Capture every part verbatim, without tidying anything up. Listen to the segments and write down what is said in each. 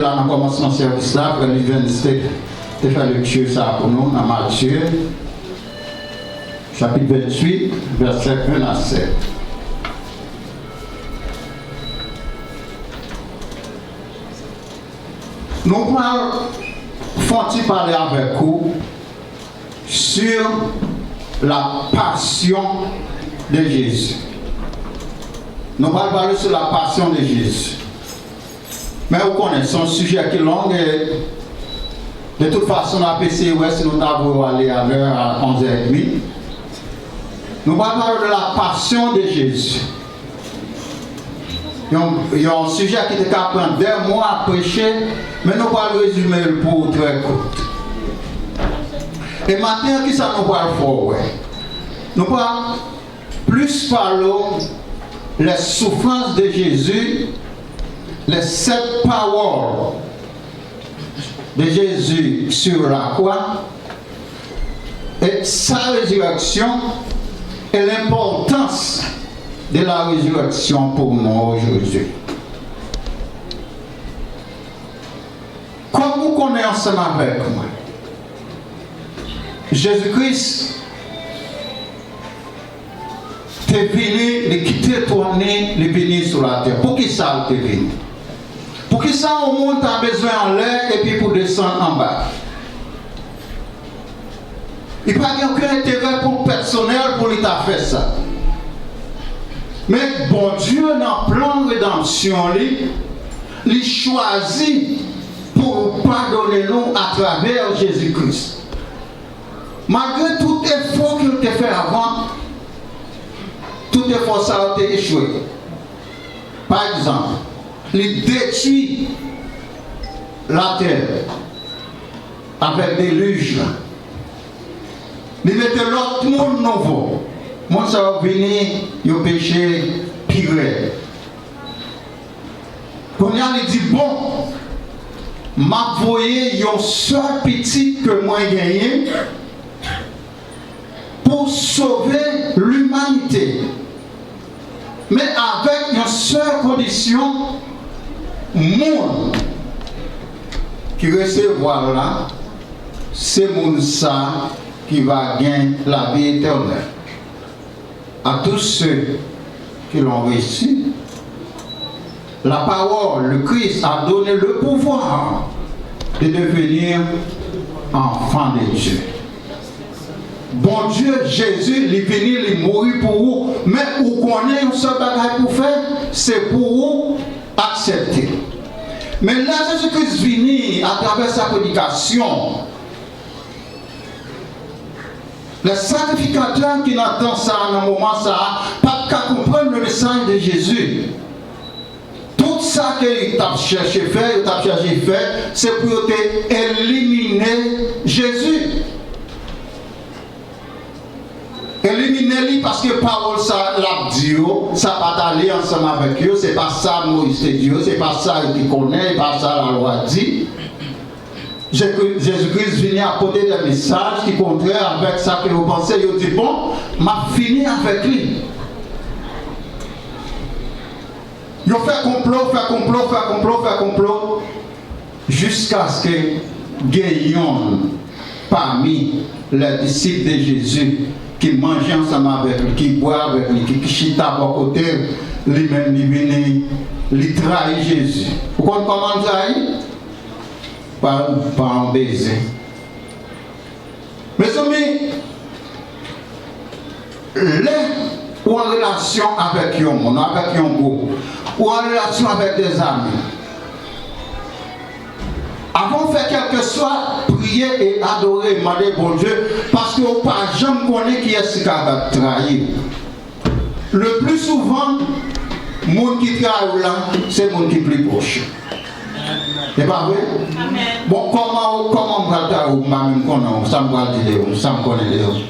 la nan kòmansman sèvis la, frè Livens te, te fè lekti sa pou nou nan Matye, chapit venntuit, vèsè en a sèt. Nou pral fè yon ti pale avèk ou sur la passion de Jésus. Nou pral pale sou la passion de Jésus. Men ou konnen, se yon sijè ki long e de tout fason, n ap eseye wè si nou ta voye w ale alè a onz è edmi. Nou pral pale de la passion de Jésus. Yon, yon sijè ki te ka pran dè mwa ap preche, men nou pral rezime l pou ou trè kout. E maten an, kisa nou pral fè w wè? Nou pral plis pale w les souffrances de Jésus, les sept paroles de Jésus sur la croix, et sa résurrection et l'importance de la résurrection pour nous aujourd'hui. Kòm ou konnen ansanm avèk mwen, Jezi Kris te vini, li kite twòn li, li vini sou latè. Poukisa l te vini? Poukisa yon moun ta bezwen anlè epi pou desann anba? Li pa gen okenn enterè pou l pèsonèl pou li ta fè sa. Men Bondye nan plan redanmsyon li, li chwazi pou padone nou atravè Jezi Kris. Malgre tout efò ke l te fè avan, tout efò sa yo te echwe. Pa egzanp, li detwi latè avèk delij la. Li mete lòt moun nouvo. Moun sa yo vini, yo peche pi rèd. Kounye a, li di, "Bon, m ap voye yon sèl pitit ke mwen genyen pou sove limanite." Men avèk yon sèl kondisyon, moun ki resevwa l la, se moun sa ki va gen lavi etènèl. À tous ceux qui l'ont reçu, la parole, le Christ a donné le pouvoir de devenir enfant de Dieu. Bondye, Jezi, li vini, li mouri pou ou, men ou konnen yon sèl bagay pou fè, se pou ou aksepte. Men lè Jezi Kris vini atravè sa predikasyon, lè sakrifikatè ki nan tan sa a, nan moman sa a, pa t ka konprann le mesaj de Jezi. Tout sa ke yo t ap chèche fè, yo t ap chèche fè, se pou yo te elimine Jezi. Elimine li paske pawòl sa l ap di yo, sa pa t ale ansanm avèk yo, se pa sa Moyiz te di yo, se pa sa yo te konnen, se pa sa lalwa di. Jezi Kris vini ap pote de mesaj ki kontrè avèk sa ke yo panse, yo di, "Bon, m ap fini avèk li." Yo fè konplo, fè konplo, fè konplo, fè konplo, jiskaske gen yonn pami lè disip de Jezi ki manje ansanm avèk li, ki bwè avèk li, ki, ki chita bò kote l, li menm li vini, li trayi Jezi. Ou konn kòman l trayi? Pa, pa yon beze. Mezanmi, lè ou an relasyon avèk yon moun, avèk yon gwoup, ou an relasyon avèk de zanmi, avan w fè kèlkeswa, priye e adore, mande Bondye, paske ou pa janm konnen kiyès ki ka trayi w. Le pli souvan, moun ki trayi w la, se moun ki pli pwòch. E pa vre? Bon, kòman, kòman m pral trayi w, m pa menm konnen w, sa m pral di de ou, sa m konnen de ou?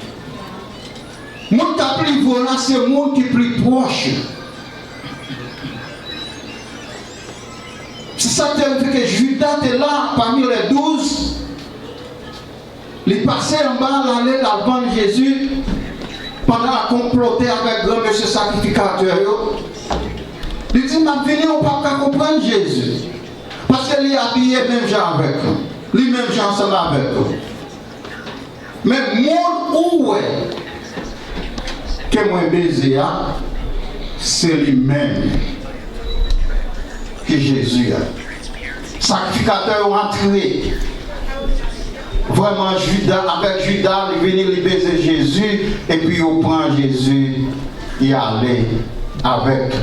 Moun k ap livre w la, se moun ki pli pwòch. Se sa k te rive ke Jida te la, pami lè douz. Li pase anba, l ale, l al vann Jezi, pandan l ap konplote avèk granmesye sakrifikatè yo. Li di, "M ap vini, ou p ap ka konprann Jezi. Paske li abiye menm jan avèk nou. Li menm jan ansanm avèk nou. Men moun ou wè ke mwen beze a, se li menm ki Jezi a. Sakrifikatè yo antre. Vrèman, Jida, avèk Jida, li vini, li beze Jezi, epi yo pran Jezi, li ale avèk.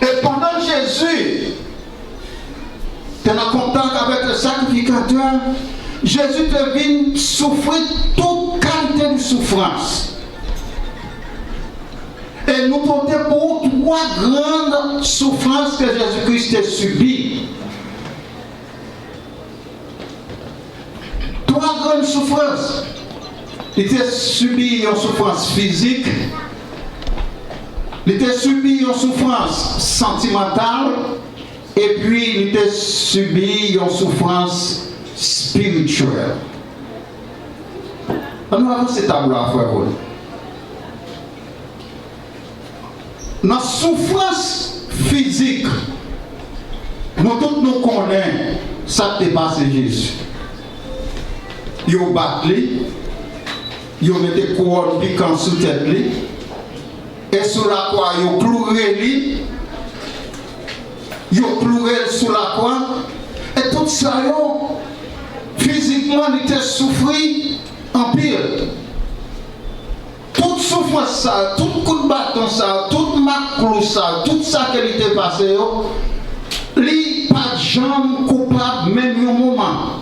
E pandan Jezi te nan kontak avèk le sakrifikatè, Jezi te vin soufri tout kalite de soufrans. E nou pote pou ou twa grann soufrans ke Jezi Kris te sibi. Twa grann soufrans. Li te sibi yon soufrans fizik, li te sibi yon soufrans santimantal, epi li te sibi yon soufrans espirityèl. Ann nou avanse tablo a, frè Paul. Nan soufrans fizik, nou tout nou konnen sa k te pase Jezi. Yo bat li, yo mete kouwòn pikan sou tèt li, e sou lakwa yo kloure li, yo kloure l sou lakwa, e tout sa yo, fizikman, li te soufri anpil. Tout soufrans sa yo, tout kout baton sa yo, tout mak klou sa yo, tout sa ke li te pase yo, li pa t janm koupab menm yon moman.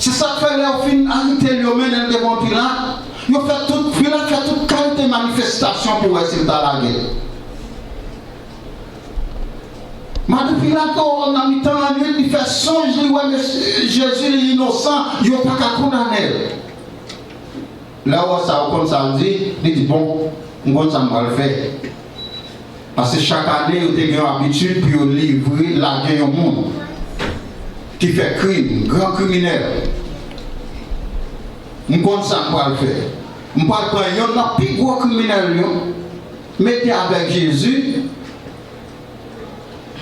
Se sa k fè lè yo fin arete l, yo mennen l devan Pilat, yo fè tout, Pilat fè tout kalite manifestasyon pou wè si l ta lage l. Madan Pilat, o, nan mitan lannwit, li fè sonj, li wè mesye Jezi, li inosan, yo pa ka kondane l. Lè w wè sa, ou konn sa l di? Li di, bon, m konn sa m pral fè. Paske chak ane, yo te gen yon abitid pou yo livre, lage yon moun ki fè krim, gran kriminèl. M konn sa m pral fè. M pral pran yonn nan pi gwo kriminèl yo, mete avèk Jezi,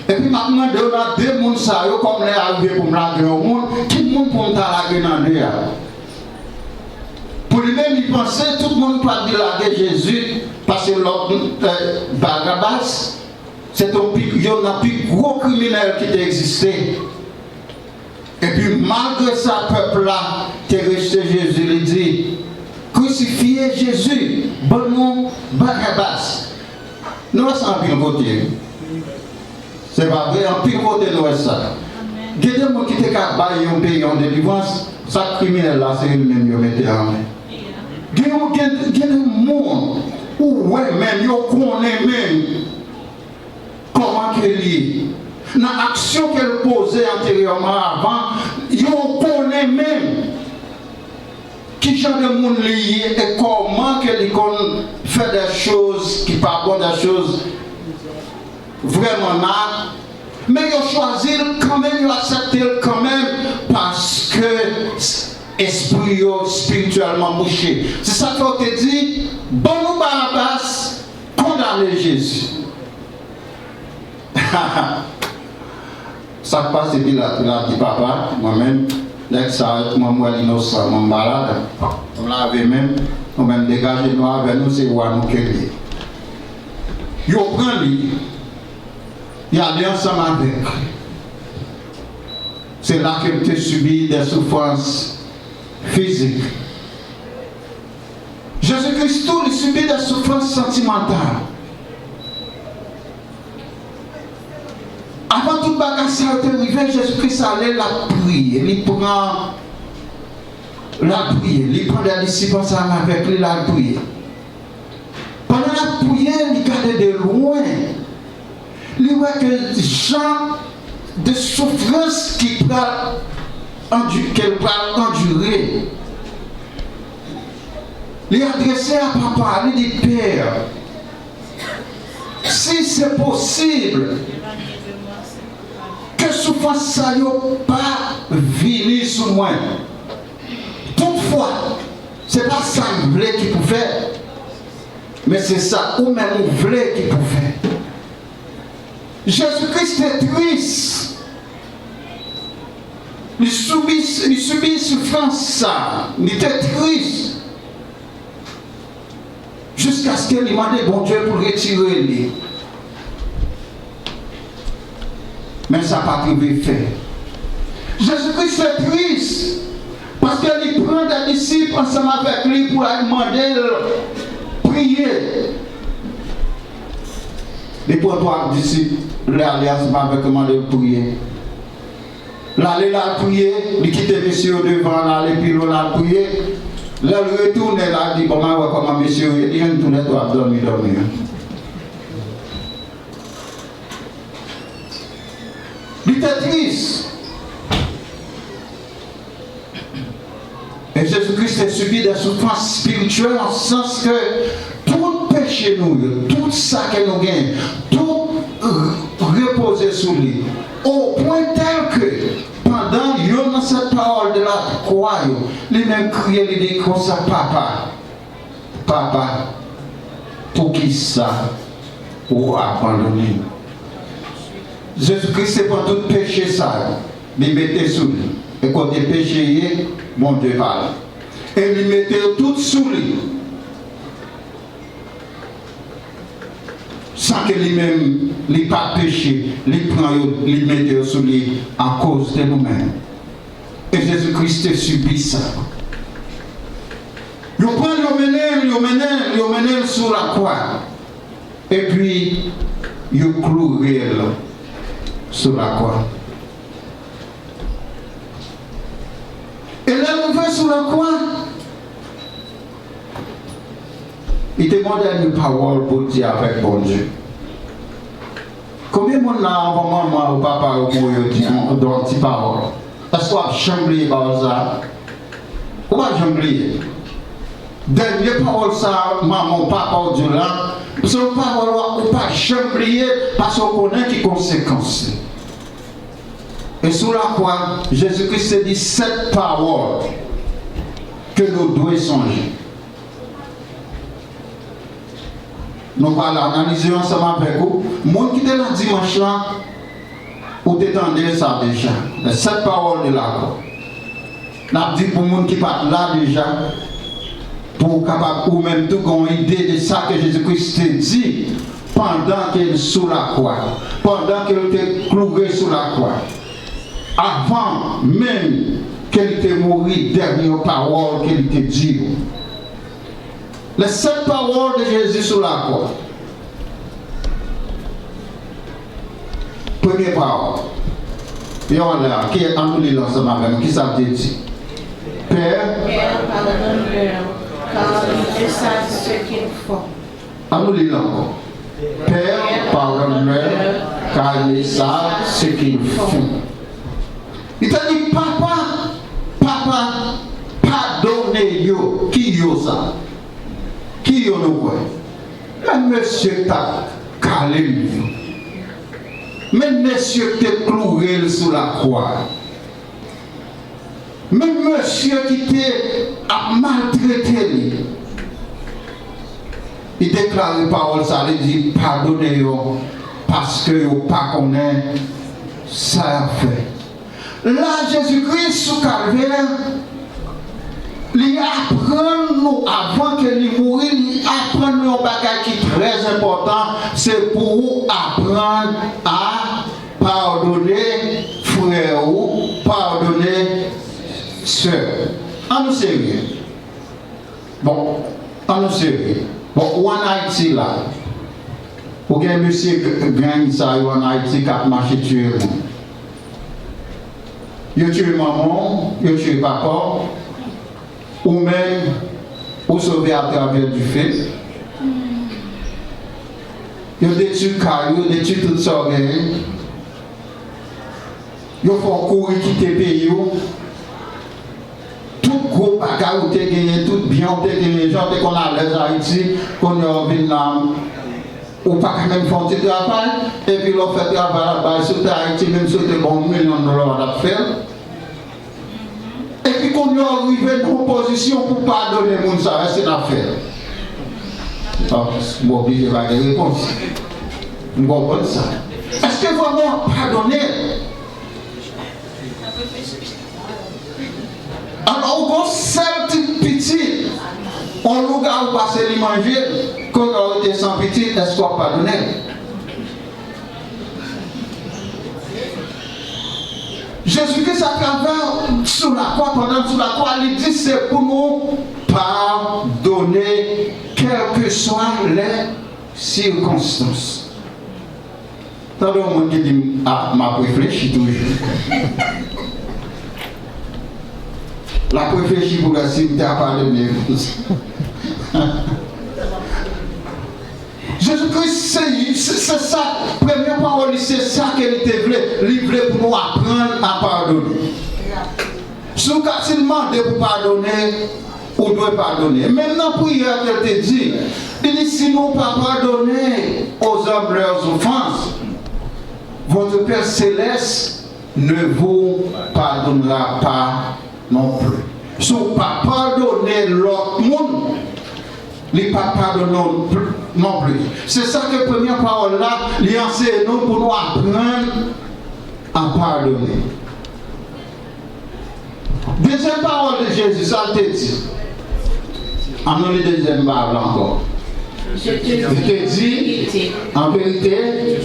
epi m ap mande w nan de moun sa yo, kòm lè a rive pou m lage yon moun, ki moun pou m ta lage nan de a? Pou li menm, li panse tout moun pral di lage Jezi, paske lòt, eh, Barabas, se te yon pi, yonn nan pi gwo kriminèl ki te egziste. Epi, malgre sa, pèp la te rejte Jezi, li di, krisifye Jezi, ban nou Barabas. Nou wè sa anpil kote, wi. Se pa vre, anpil kote nou wè sa. Gen de moun ki te ka bay yon peyi yon delivrans, sa k kriminèl la, se yo menm yo mete an men. Gen, gen, gen de moun, ou wè menm, yo konnen menm kòman ke l ye. Nan aksyon ke l poze anteryèman avan, yo konnen menm ki jan de moun li ye e kòman ke li konn fè de choz ki pa bon, de choz vrèman mal. Men yo chwazi l kanmenm, yo aksepte l kanmenm, paske espri yo espirityèlman bouche. Se sa k fè w te di, ban nou Barabas, kondane Jezi. Sa k pase Pilat, Pilat di, papa, mwen menm, nèg sa a, mwen, m wè l inosan, mwen, m pa ladan. M lave men m, nou menm, degaje nou avè nou, se wa nou ke l ye. Yo pran li, y ale ansanm avèk. Se la ke l te sibi de soufrans fizik. Jezi Kris tou, li sibi de soufrans santimantal. Avan tout bagay sa yo te rive, Jezi Kris ale, l ap priye. Li pran, l ap priye. Li pran de disip ansanm avèk li, l al priye. Pandan l ap priye, li gade de lwen. Li wè ke jan de soufrans ki pral andu-, ke l pral andire. Li adrese a Papa, li di, Pè, si se posib, ke soufrans sa yo pa vini sou mwen. Toutfwa, se pa sa m vle ki pou fèt, men se sa ou menm ou vle ki pou fèt. Jezi Kris te tris. Li sibi, li sibi soufrans sa. Li te tris. Jiskaske li mande Bondye pou l retire li. Men sa pa t rive fè. Jezi Kris te tris paske li pran de disip ansanm avèk li pou al mande l priye. Li pran twa disip, l ale ansanm avèk yo, mande l priye. L ale, l al priye, li kite mesye yo devan, l ale pi lwen, l al priye. Lè l retounen, l al di, "Bon, m al wè kòman mesye yo ye." Li jwenn toulède ap dòmi, dòmi. Li te tris. E Jezi Kris te sibi de soufrans espirityèl, nan sans ke tout peche nou yo, tout sa ke nou genyen, tout r-, repoze sou li, o pwen tèl ke pandan yonn nan sèt pawòl de la kwa yo, li menm kriye, li di konsa, "Papa, Papa, poukisa ou abandone m?" Jezi Kris te pran tout peche sa yo, li mete sou li. E kote peche ye, Bondye pa la. E li mete yo tout sou li. San ke li menm, li pa t peche, li pran yo, li mete yo sou li akoz de nou menm. E Jezi Kris te sibi sa. Yo pran l, yo mennen l, yo mennen l, yo mennen l sou lakwa. Epi, yo kloure l sou lakwa. E lè l rive sou lakwa, li te gen yon dènye pawòl pou l di avèk Bondye. Konbyen moun la, anvan manman ou papa ou mouri, yo di, yo di yon ti pawòl? Èske w ap janm bliye pawòl sa a? Ou p ap janm bliye. Dènye pawòl sa a, manman ou papa ou di w la, se yon pawòl ou, ou pa janm bliye, paske ou konnen ki konsekans li. E sou lakwa, Jezi Kris te di sèt pawòl ke nou dwe sonje. Nou pral analize yo ansanm avèk ou. Moun ki te la dimanch lan, ou te tande sa deja. Les sept paroles de la croix. N ap di pou moun ki pa t la deja, pou w kapab ou menm tou gen yon ide de sa ke Jezi Kris te di pandan ke l sou lakwa, pandan ke l te kloure sou lakwa. Avan menm ke li te mouri, dènye pawòl ke li te di yo. Les sept paroles de Jésus sur la croix. Premye pawòl. Yo anlè a, ki, ann nou li l ansanm avè m. Kisa l te di? Père, Père, pardonne-leur, car ils ne savent ce qu'ils font. Ann nou li l ankò. Père, pardonne-leur, car ils ne savent ce qu'ils font. Li te di, Papa, Papa, padone yo. Ki yo sa? Ki yo nou kwè? Men mesye k t ap kale l yo. Men mesye k te kloure l sou lakwa. Men mesye ki te ap maltrete li. Li deklare pawòl sa, li di, padone yo, paske yo pa konnen sa y ap fè. La, Jezi Kris sou Kalvè, li aprann nou, avan ke li mouri, li aprann nou yon bagay ki trè enpòtan, se pou ou aprann a padone frè ou, padone sè. Ann nou serye. Bon, ann nou serye. Bon, ou ann Ayiti la. Ou gen mesye g-, gang sa yo ann Ayiti k ap mache tiye moun. Yo tiye manman w, yo tiye papa w. Ou menm, ou sove atravè dife. Yo detwi kay ou, yo detwi tout sa w genyen. Yo fè w kouri kite peyi w. Tout gwo bagay ou te genyen, tout byen ou te genyen, jan w te konn alèz Ayiti, kounye a w vin la, ou pa ka menm fè yon ti travay, epi lè w fè travay la, bay sou tè Ayiti, menm si w te ba w yon milyon dola, w t ap fè l. Epi kounye a w rive nan yon pozisyon pou w padone moun sa yo, èske n ap fè l? Ah, m oblije ba de repons. M konprann sa. Èske vrèman w ap padone? Alò, ou gon sèl ti pitit, yon lougawou pase li manje l, kounye a w rete san pitit, èske w ap padone l? Jezi Kris atravè sou lakwa, pandan l sou lakwa, li di se pou nou padone kèlkeswa lè sikonstans. Tande yon moun ki di m, "A, m ap reflechi toujou." L ap reflechi pou wè si m ta padone. Jezi Kris, se, se, se sa, premye pawòl li, se sa ke li te vle. Li vle pou nou aprann a padone. Si w ka, si l mande pou padone, ou dwe padone. Menm nan priyè ke l te di, li di, "Si nou pa padone aux hommes leurs offenses, votre Père céleste ne vous pardonnera pas non plus." Si w pa padone lòt moun, li pa padone w non pli. Se sa ke premye pawòl la, li anseye nou pou nou aprann a padone. Dezyèm pawòl de Jezi, sa l te di? Ann nou li dezyèm pawòl la ankò. Je te dis en vérité,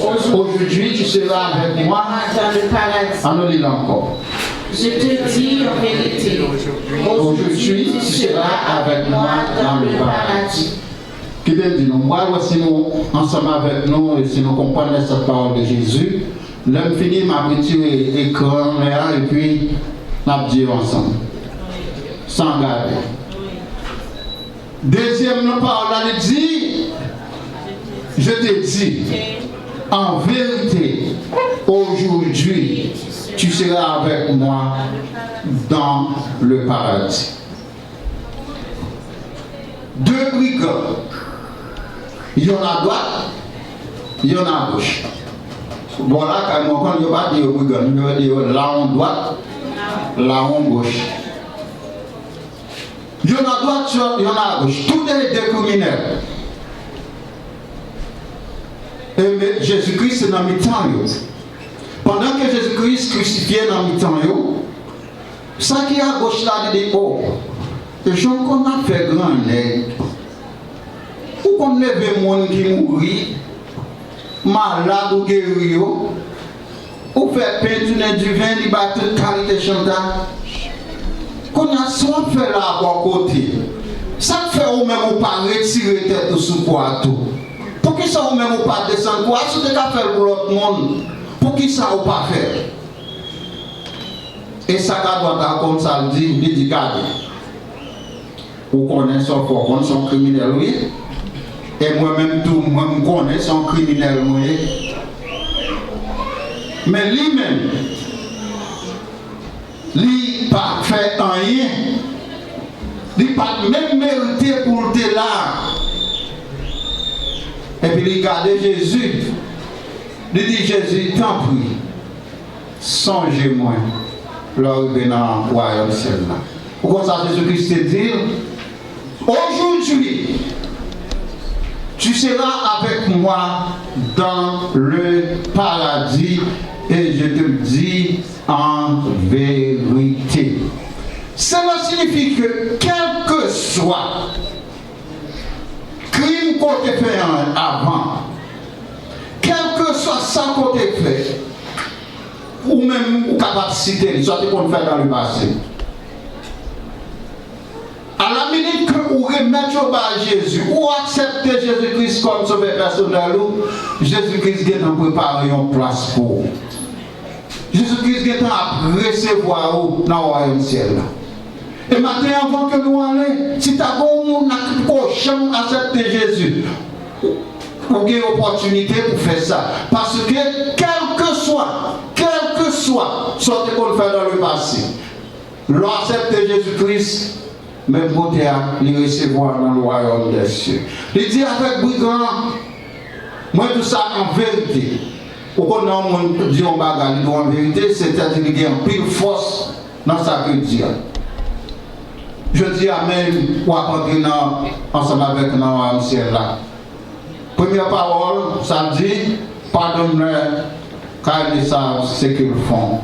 aujourd'hui tu seras avec moi dans le paradis. Ann nou li l ankò. Je te dis en vérité, aujourd'hui tu seras avec moi dans le paradis. Kite m di nou, m pral wè si nou ansanm avèk nou e si nou konprann lè sèt pawòl de Jezi. Lè m fini, m ap retire ekran an lè a epi n ap di yo ansanm. San gade. Dezyèm nan pawòl la, li di, je te dis en vérité, aujourd'hui tu seras avec moi dans le paradis. De brigands, yonn adwat, yonn agoch. Bò lakay mwen, konn yo pa di yo brigands, yo di yo lawon dwat, lawon goch. Yonn adwat, yonn agoch, toulède kriminèl. E men Jezi Kris se nan mitan yo. Pandan ke Jezi Kris krisifye nan mitan yo, sa ki agoch la, li di, "O, jan w konn ap fè grannèg, ou konn leve moun ki mouri, malad ou geri yo, ou fè pen tounen diven, li bay tout kalite chanta. Kounye a, sa w ap fè la a bò kote? Sa k fè ou menm ou pa retire tèt ou sou kwa a tou? Poukisa ou menm ou pa desann kwa a? Si w te ka fè l pou lòt moun, poukisa ou pa fè l?" E sa k adwat la konn sa l di, li di, "Gade, ou konnen sa w fè, ou konn se yon kriminèl ou ye. E mwen menm tou, mwen m konnen se yon kriminèl mwen ye." Men li menm, li pa fè anyen. Li pa t menm merite pou l te la. Epi li gade Jezi. Li di Jezi, "Tanpri, sonje mwen lè w rive nan wayòm syèl la." Ou konn sa Jezi Kris te di l? Aujourd'hui, tu seras avec moi dans le paradis, et je te le dis en vérité. Cela signifie que, kèlkeswa krim ke w te fè an avan, kèlkeswa sa ke w te fè, ou menm, ou kapab site li, sa w te konn fè dans le passé. A la minit ke ou remèt yo ba Jezi, ou aksepte Jezi Kris kòm sovè pèsonèl ou, Jezi Kris gentan prepare yon plas pou ou. Jezi Kris gentan ap resevwa ou nan wayòm syèl la. E maten, anvan ke nou ale, si ta gen yon moun la ki poko janm aksepte Jezi, ou gen opòtinite pou fè sa. Paske, kèlkeswa, kèlkeswa sa w te konn fè dans le passé, lè w aksepte Jezi Kris, menm kote a, li resevwa w nan le royaume des cieux. Li di avèk brigan an, mwen di w sa an verite. Ou konn lè yon moun di yon bagay, li di w an verite, sètadi li gen anpil fòs nan sa ke l di a. Jodi a menm, w ap antre nan, ansanm avèk nan wayòm syèl la. Premyè pawòl, sa l di, padone m lè car ils ne savent ce qu'ils font.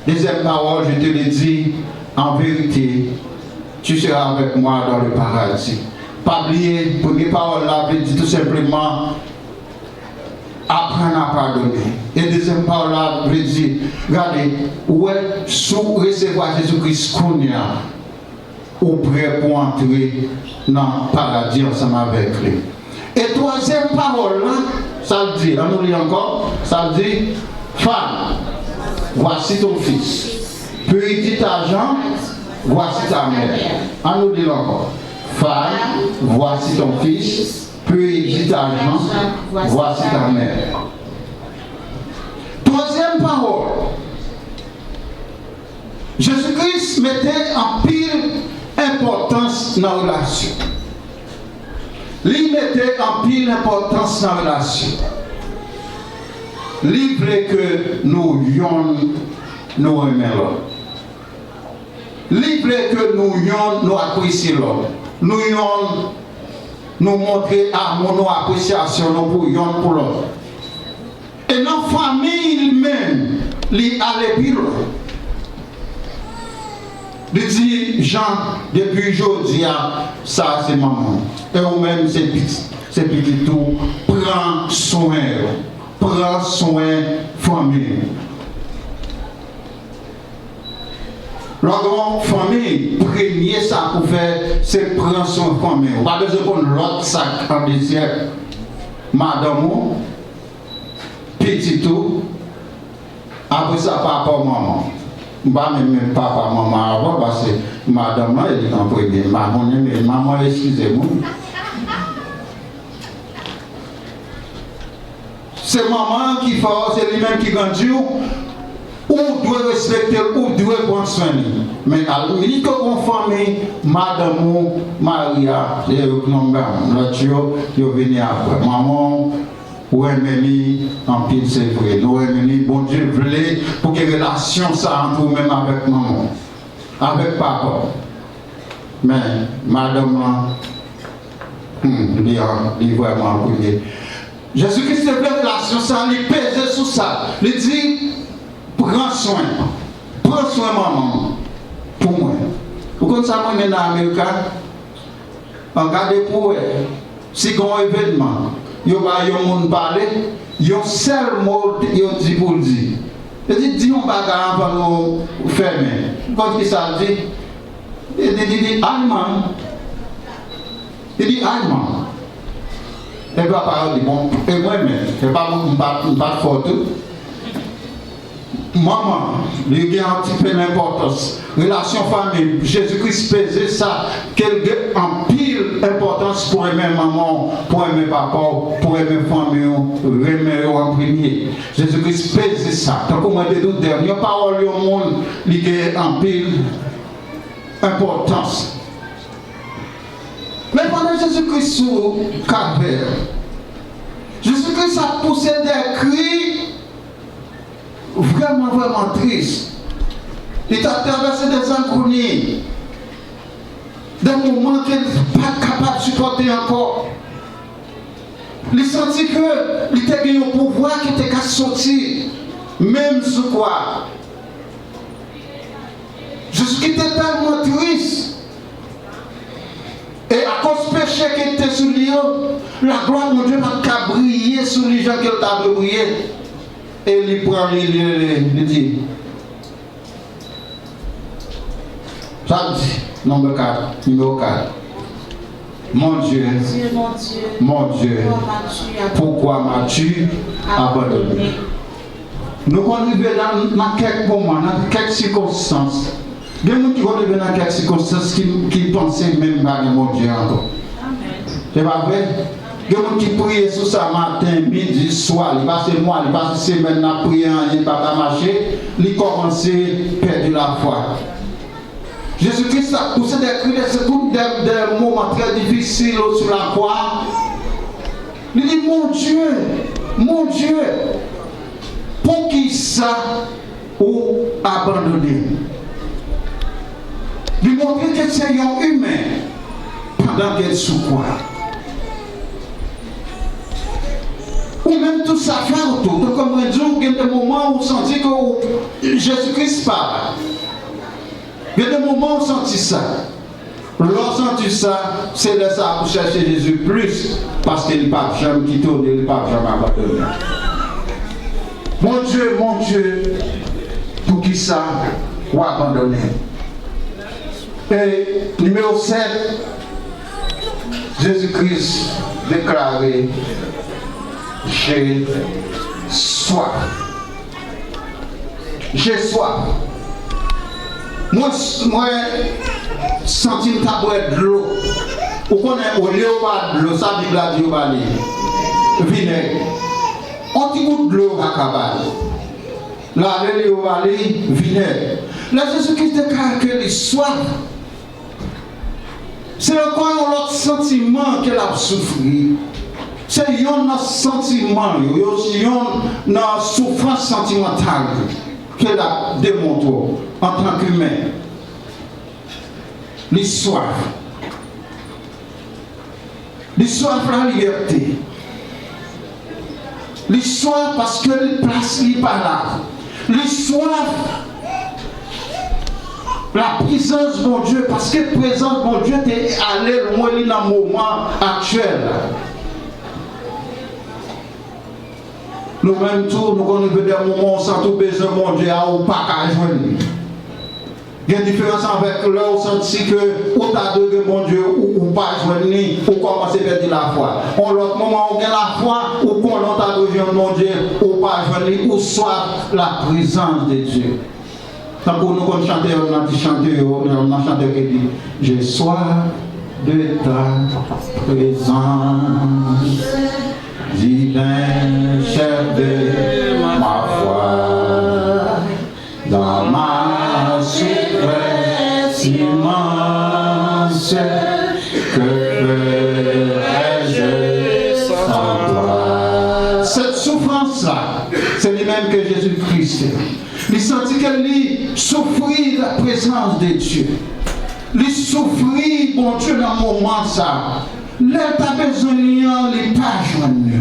Deuxième parole, je te le dis en vérité, tu seras avec moi dans le paradis. Pa bliye, premye pawòl la vle di tou senpleman, apprendre à pardonner. E dezyèm pawòl la vle di, gade, ou wè, si w resevwa Jezi Kris kounye a, ou prè pou antre nan paradi ansanm avèk li. E twazyèm pawòl la, sa l di, ann nou li ankò, sa l di, femme, voici ton fils. Puis il dit à Jean, voici ta mère. Ann nou li l ankò. Femme, voici ton fils. Puis il dit à Jean, voici ta mère. Twazyèm pawòl. Jezi Kris mete anpil enpòtans nan relasyon. Li mete anpil enpòtans nan relasyon. Li vle ke nou yonn, nou renmen lòt. Li vle ke nou yonn, nou apresye lòt. Nou yonn, nou montre amou nou, apresyasyon nou pou yonn pou lòt. E nan fanmi li menm, li ale pi lwen. Li di, Jan, depi jodi a, sa a se manman w. E ou menm, se pitit, se pitit ou, pran swen yo. Pran swen fanmi w. Lè w gen yon fanmi, premye sa pou fè, se pran swen fanmi w. Ou pa bezwen konn lòt sa k an dezyèm. Madanm ou, pitit ou, apre sa, papa w, manman w. M pa menm, menm papa, manman avan, paske madanm lan, e li t an premye. M pa konnen, men manman, eskize m, wi. Se manman an ki fè w, se li menm ki grandi w. Ou dwe respekte l, ou dwe pran swen li. Men al minit ke w gen yon fanmi, madanm ou, mari a, se yo ki number one. Lòt yo, yo vini apre. Manman w, ou renmen li anpil, se vre. Nou renmen li, Bondye vle pou gen relasyon sa ant ou menm avèk manman w, avèk papa w. Men, madanm lan, hmm, li an, li vrèman an premye. Jezi Kris te vle relasyon sa, li peze sou sa. Li di, pran swen, pran swen manman m pou mwen. Ou konn sa m renmen nan Amerika? An gade pou wè. Si gen yon evènman, yo ba yon moun pale, yon sèl mo yo di pou l di. Yo di, di yon bagay anvan nou fèmen. Ou konn ki sa l di? Li di, li di, ay, manman. Li di, ay, manman. Epi papa yo di, bon, e mwen menm? E pa mwen, m pa, m pa t fò tou. Manman, li gen yon ti pe enpòtans. Relasyon fanmi, Jezi Kris peze sa, ke l gen anpil enpòtans pou renmen manman w, pou renmen papa w, pou renmen fanmi w, renmen yo an premye. Jezi Kris peze sa. Tankou mwen te di w, dènye pawòl yon moun, li gen anpil enpòtans. Men pandan Jezi Kris sou Kalvè, Jezi Kris ap pouse de kri vrèman, vrèman tris. Li t ap travèse de zagoni, de moman ke li pa t kapab sipòte ankò. Li santi ke li te gen yon pouvwa ki te ka soti menm sou kwa. Jezi ki te tèlman tris. E akoz peche ki te sou li yo, laglwa Bondye pa t ka briye sou li jan ke l ta dwe briye. E li pran li, li, li, li di, sa l di, nonbe kat, nimewo kat. Mon Dieu, Dieu, mon Dieu, mon Dieu, pourquoi m'as-tu pourquoi m'as-tu abandonné? Abandonné? Nou konn rive nan, nan kèk moman, nan kèk sikonstans. Gen moun ki konn rive nan kèk sikonstans ki, ki panse menm pa gen Bondye ankò. Amèn. Se pa vre? Gen moun ki priye sou sa maten, midi, swa, li pase mwa, li pase semèn, n ap priye, anyen pa ka mache, li kòmanse pèdi lafwa. Jezi Kris t ap pouse de kri de sekou, de, de moman trè difisil sou lakwa. Li di, mon Dieu, mon Dieu, poukisa ou abandone m? Li montre ke se yon imen pandan ke l sou kwa. Ou menm tou sa fè w tou. Tankou mwen di w, gen de moman ou santi ke w, Jezi Kris pa la. Gen de moman ou santi sa. Lè w santi sa, se lè sa a pou chèche Jezi plis, paske li p ap janm kite w, li p ap janm abandone w. Mon Dieu, mon Dieu, poukisa w abandone m? E nimewo sèt, Jezi Kris deklare, "J'ai soif." J'ai soif. Mwen, mwen santi m ta bwè dlo. Ou konnen, olye yo ba dlo, sa Bib la di yo ba li? Vinèg. On ti gout dlo yo pa ka ba li. Lave li, yo ba li vinèg. Lè Jezi Kris deklare ke li swaf, se ankò yon lòt santiman ke l ap soufri. Se yonn nan santiman yo, yo se yonn nan soufrans santimantal yo ke l ap demontre w antanke imen. Li swaf. Li swaf lalibète. Li swaf paske li, plas li pa la. Li swaf laprezans Bondye, paske prezans Bondye te ale lwen li nan moman aktyèl la. Nou menm tou, nou konn rive de moman ou santi w bezwen Bondye a, ou pa ka jwenn li. Gen diferans avèk lè ou santi ke ou ta dwe gen Bondye, ou, ou pa jwenn li, ou kòmanse pèdi lafwa. On lòt moman ou gen lafwa, ou konnen ou ta dwe jwenn Bondye, ou pa jwenn li, ou swaf laprezans de Dye. Tankou nou konn chante yonn nan ti chante yo, yonn nan chante ki di, "J'ai soif de ta présence divine, chef de ma foi, dans ma souffrance immense, que ferais-je sans toi?" Sèt soufrans la, se li menm ke Jezi Kris te. Li santi ke li soufri laprezans de Dye. Li soufri Bondye nan moman sa. Lè l ta bezwen li an, li pa jwenn li.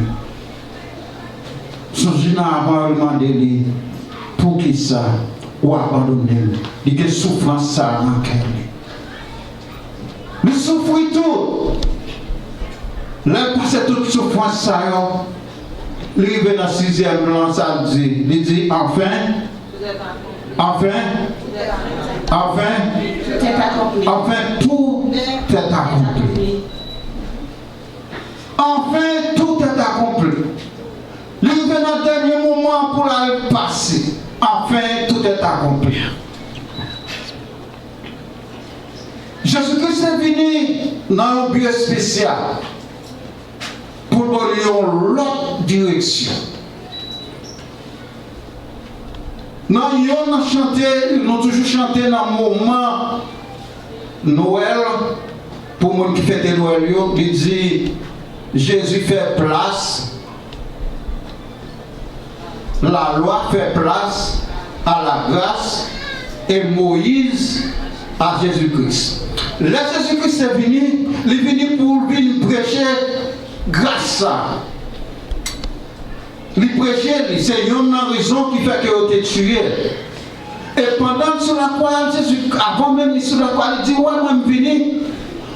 Sonje nan avan yo mande li, "Poukisa w abandone m?" Li gen soufrans sa nan kè li. Li soufri tou. Lè l pase tout soufrans sa yo, li rive nan sizyèm lan, sa l di? Li di, "Enfin, enfin, enfin, enfin, tout est accompli." Enfin, tout est accompli. Li rive nan dènye moman pou l al pase. Enfin, tout est accompli. Jezi Kris te vini nan yon bi espesyal pou l ban nou yon lòt direksyon. Nan yonn nan chante, nou toujou chante nan moman Nwèl, pou moun ki fete Nwèl yo, li di, Jezi fè plas, lalwa fè plas a lagras, e Moyiz a Jezi Kris. Lè Jezi Kris te vini, li vini pou l vin preche gras sa. Li preche li, se yonn nan rezon ki fè ke yo te tiye l. E pandan l sou lakwa a, Jezi, avan menm li sou lakwa a, li di, "Ou wè mwen m vini,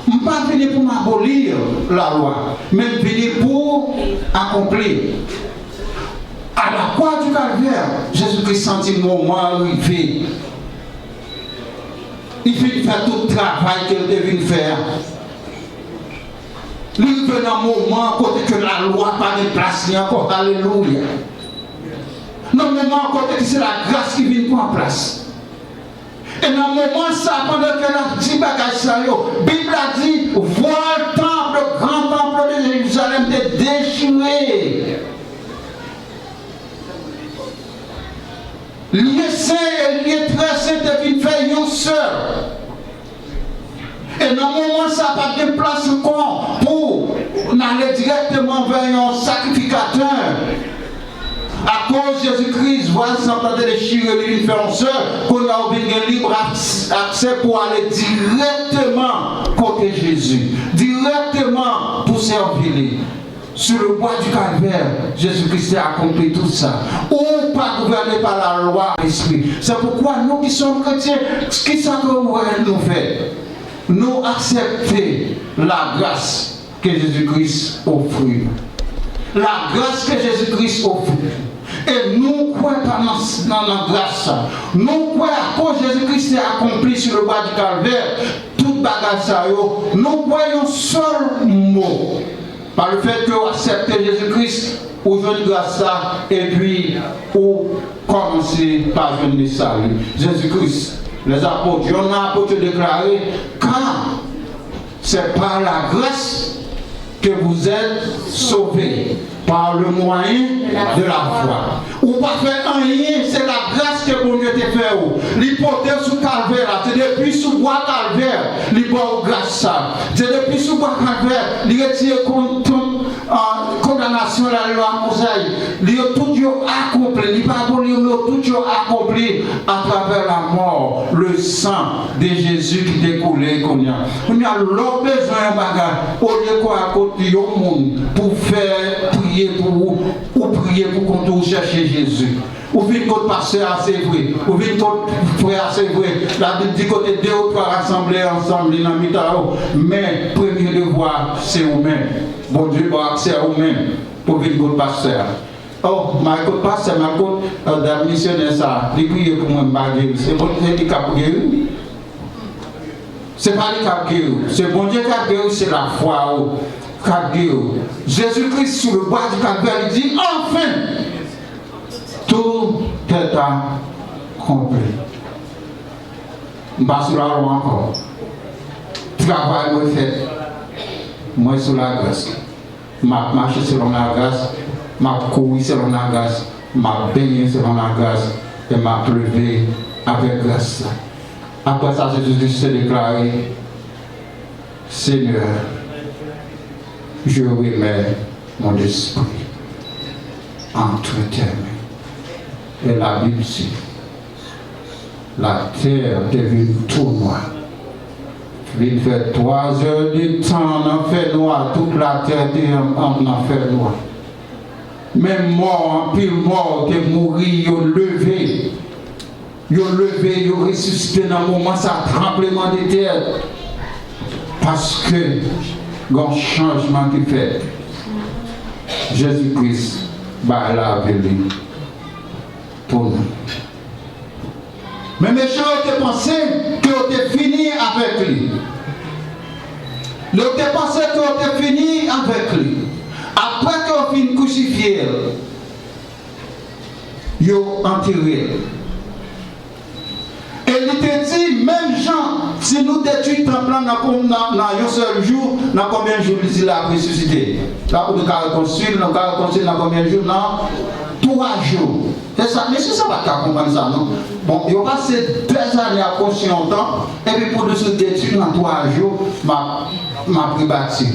m pa vini pou m aboli lalwa, men m vini pou akonpli." À la croix du Calvaire, Jezi Kris santi moman an rive. Li fin fè tout travay ke l te vin fè a. Li rive nan moman kote ke lalwa pa gen plas li ankò. Alelouya. Nan moman kote ke se lagras ki vin pran plas. E nan moman sa, pandan ke l ap di bagay sa yo, Bib la di, voile temple, grand temple de Jérusalem te déchiré. Lye sen e lye trè sen te vin fè yon sèl. E nan moman sa, pa t gen plas ankò pou n ale dirèkteman vè yon sakrifikatè. Akoz Jezi Kris, vwal san plante dechire, li vin fè yon sèl, kounye a ou vin gen lib ak-, aksè pou ale dirèkteman kote Jezi, dirèkteman pou sèvi li. Sur le bois du calvaire, Jésus-Christ a accompli tout ça. Ou pa gouvène pa lalwa lespri. C'est pourquoi nous qui sommes chrétiens, kisa ke nou fè? Nou aksepte lagras ke Jezikri ofri nou. Lagras ke Jezikri ofri nou. E nou kwè pa nan, nan, nan gras sa. Nou kwè akoz Jezikri te akonpli sur le bois du calvaire, tout bagay sa yo, nou kwè yon sèl mo. Pa le fèt ke w aksepte Jezikri, ou jwenn gras sa, epi ou kòmanse pa jwenn le sali. Jezikri, les apôtres, yonn nan apot yo deklare, car c'est par la grâce que vous êtes sauvés, par le moyen de la foi. Ou pa fè anyen, se lagras ke Bondye te fè ou. Li pote w sou kalvè la, se depi sou bwa kalvè, li ba w gras sa. Se depi sou bwa kalvè, li retire kont, kont, ah, kondanasyon lalwa Moyiz. Li yo tout yo akonpli, li pa aboli yo, men yo tout yo akonpli atravè lamò, le sang de Jésus qui te koule kounye a. Kounye a, lè w bezwen yon bagay, olye ke w al kot yon moun pou fè priye pou ou, ou priye pou kont ou, ou chèche Jezi. Ou vin kot pastè a, se vre. Ou vin kot frè a, se vre. Labib di, kote de ou twa rasanble ansanm, li nan mitan yo. Men, premye devwa, se ou menm. Bondye ba w aksè ou menm pou vin kot pastè a. Oh, m al kot pastè, m al kot, euh, dam misyonè sa, li priye pou mwen, m pa geri. Se Bondye ki k ap geri. Se pa li k ap geri w. Se Bondye k ap geri w, se lafwa ou k ap geri w. Jezikri, sur le bois du calvaire, li di, enfin, tout est accompli. M pa sou lalwa ankò. Travay mwen fèt. Mwen sou lagras. M ap mache selon lagras, m ap kouri selon lagras, m ap benyen selon lagras, e m ap leve avèk gras la. Apre sa, Jezikri te deklare, Seigneur, je remets mon esprit entre tes mains. Et la Bible dit, latè te vin tou nwa. Vin fè twa zè de tan nan fènwa, tout latè te an, an, nan fènwa. Men mò, anpil mò te mouri, yo leve. Yo leve, yo resisite nan moman sa, tranbleman de tè. Paske gen yon chanjman ki fèt. Jezikri bay lavi li pou nou. Men mechan yo te panse ke yo te fini avèk li. Yo te panse ke yo te fini avèk li. Apre ke yo fin krisifye l, yo antere l. E li te di, menm jan, si nou detwi tanp lan nan, nan, nan yon sèl jou, nan konbyen jou li di l ap resisite? La, ou ka rekonstwi l, nou ka rekonstwi l nan konbyen jou? Nan twa jou. Se sa, mesye sa pa t ka konprann sa, non. Bon, yo pase dèzane ap konstwi yon tanp, epi pou nou sot detwi nan twa jou, m ap, m ap rebati.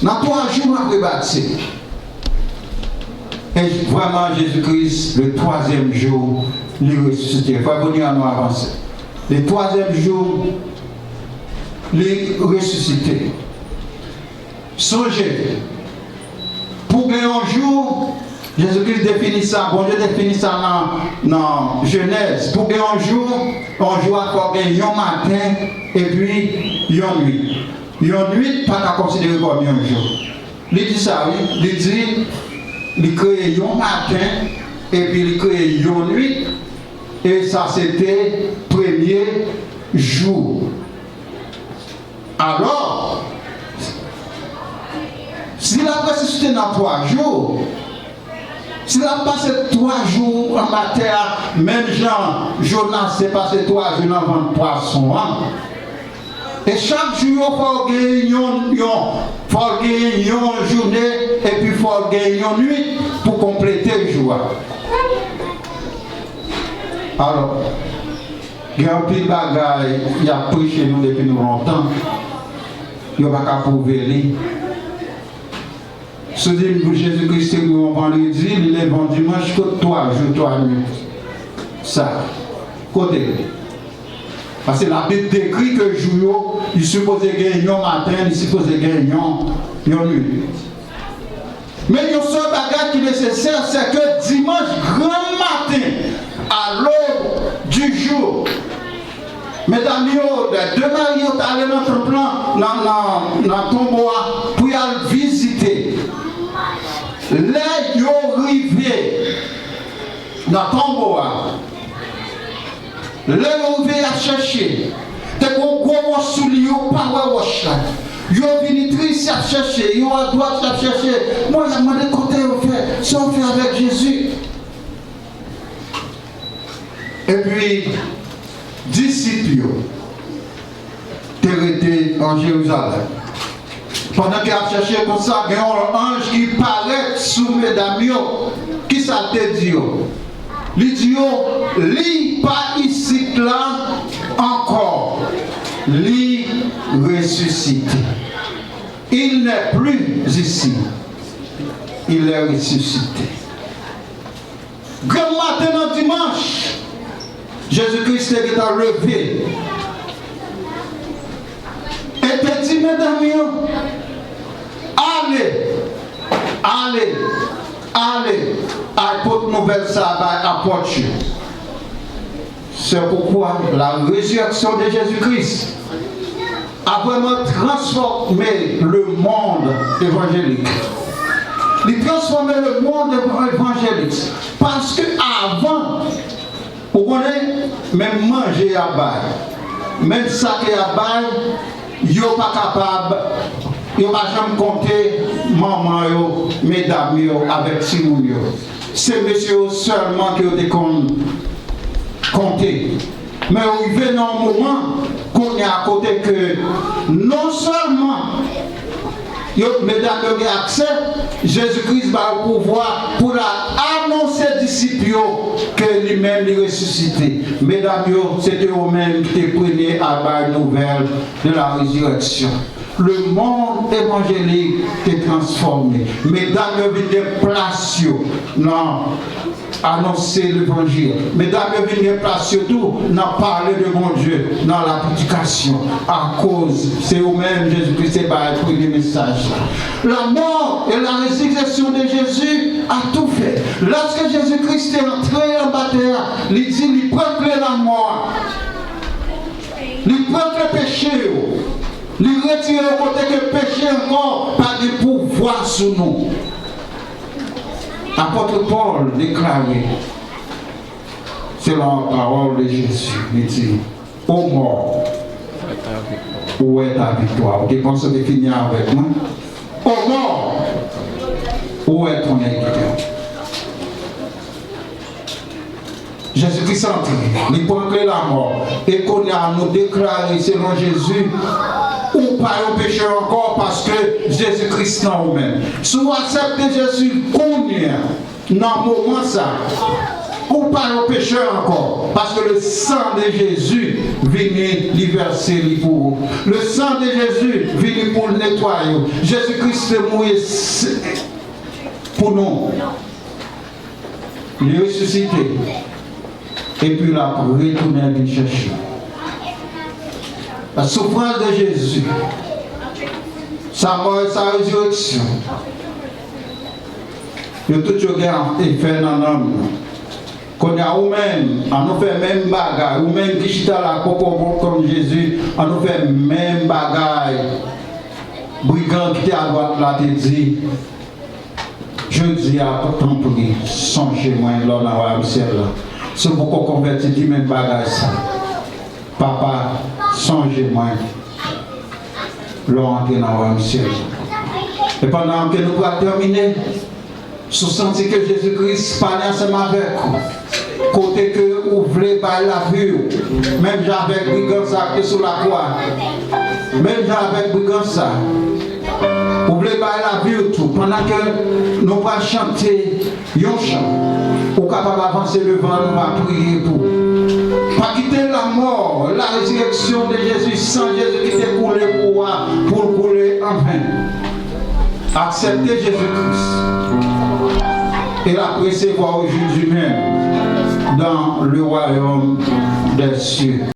Nan twa jou, m ap rebati. E vrèman, Jezikri, le twazyèm jou, li resisite. Frè Boni, ann nou avanse. Le twazyèm jou, li resisite. Sonje, pou gen yon jou, Jezikri defini sa, Bondye defini sa nan, nan Jenèz. Pou gen yon jou, yon jou a fò gen yon maten epi yon nuit. Yon nuit pa ka konsidere kòm yon jou. Li di sa, wi. Li di, li kreye yon maten epi li kreye yon nuit. E sa se te premye jou. Alò, si l ap resisite nan twa jou, si l ap pase twa jou anba tè a, menm jan Jonas te pase twa jou nan vant pwason an, e chak jou yo fò w gen yon, yon, fò w gen yon jounen, epi fò w gen yon nuit pou konplete jou a. Alò, gen anpil bagay y ap preche nou depi nou lontan, yo pa ka pwouve li. Si w di m Jezikri te mouri yon vandredi, li leve yon dimanch, kot twa jou, twa nuit sa? Kote l? Paske Labib dekri ke jou yo, li sipoze gen yon maten, li sipoze gen yon, yon nuit. Men yon sèl bagay ki nesesè, se ke dimanch granmaten, à l'aube du jour, medam yo, de, de mari yo t ale nan tanp lan, nan, nan, nan tonbo a, pou y al vizite. Lè yo rive nan tonbo a, lè yo rive, y ap chèche. Te gen yon gwo wòch sou li, yo pa wè wòch la. Yo vini tris, y ap chèche. Yo adwat, y ap chèche. Bon, y ap mande kote yo fè, sa yo fè avèk Jezi. Epi, disip yo te rete an Jerizalèm. Pandan ke y ap chèche konsa, gen yon anj ki parèt sou medam yo. Kisa l te di yo? Li di yo, li pa isit la ankò. Li resisite. Il n'est plus ici. Il est ressuscité. Granmaten nan dimanch, Jezi Kris te gentan leve e te di medam yo, "Ale, ale, ale, al pot nouvèl sa a bay apot yo." C'est pourquoi la résurrection de Jésus-Christ a vraiment transformé le monde évangélique. Li transfòme le monde évangélique. Paske avan, ou konnen, menm manje y ap bay, menm sa ke y ap bay, yo pa kapab, yo pa janm konte manman yo, medam yo, avèk timoun yo. Se mesye yo sèlman ke yo te konn konte. Men yo rive nan yon moman, kounye a, kote ke non sèlman yo, medam yo gen aksè, Jezi Kris ba yo pouvwa pou l al anonse disip yo ke li menm li resisite. Medam yo, se te yo menm ki te premye al bay nouvèl de la résurrection. Le monde évangélique te transformé. Medam yo vin gen plas yo nan anonse levanjil. Medam yo vin gen plas yo tou nan pale de Bondye, nan la predikasyon. Akoz se yo menm Jezi Kris te bay premye mesaj la. La mort et la résurrection de Jésus a tout fait. Lòske Jezi Kris te antre anba tè a, li di li pran kle lanmò a. Li pran kle peche yo. Li retire yo kote ke peche ankò pa gen pouvwa sou nou. Apot Pòl deklare, selon la parole de Jésus, li di, "Ô mort, où est ta victoire?" Ou te panse w te fini avèk mwen? Ô mort, où est ton égalité? Jezi Kris antre, li pran kle lamò. E kounye a, nou deklare, selon Jezi, ou pa yon pechè ankò, paske Jezi Kris nan ou menm. Si w aksepte Jezi kounye a, nan moman sa, ou pa yon pechè ankò, paske le sang de Jésus vini, li vèse li pou ou. Le sang de Jésus vini pou l netwaye w. Jezi Kris te mouri s-, pou nou. Li resisite. Epi l ap retounen vin chèche w. La souffrance de Jésus, sa mò e sa rezireksyon, yo tout yo gen efè nan nanm nou. Kounye a, ou menm, ann nou fè menm bagay. Ou menm ki chita la, poko bon kòm Jezi, ann nou fè menm bagay brigan ki te adwat la te di. Jodi a, tanpri, sonje mwen lè w nan wayòm syèl la. Si w poko konvèti, di menm bagay sa. Papa, sonje mwen lè w antre nan wayòm syèl la. E pandan ke nou pral tèmine, si w santi ke Jezi Kris pale ansanm avèk ou, kote ke ou vle bay lavi w, menm jan avèk brigan sa ki te sou lakwa, menm jan avèk brigan sa, ou vle bay lavi w tou, pandan ke nou pral chante yon chan, ou kapab avanse devan, nou va priye pou ou. Pa kite lamò, la résurrection de Jésus, san Jezi ki te koule pou ou a, pou l koule anven. Aksepte Jezi Kris e l ap resevwa w jodi menm dans le royaume des cieux.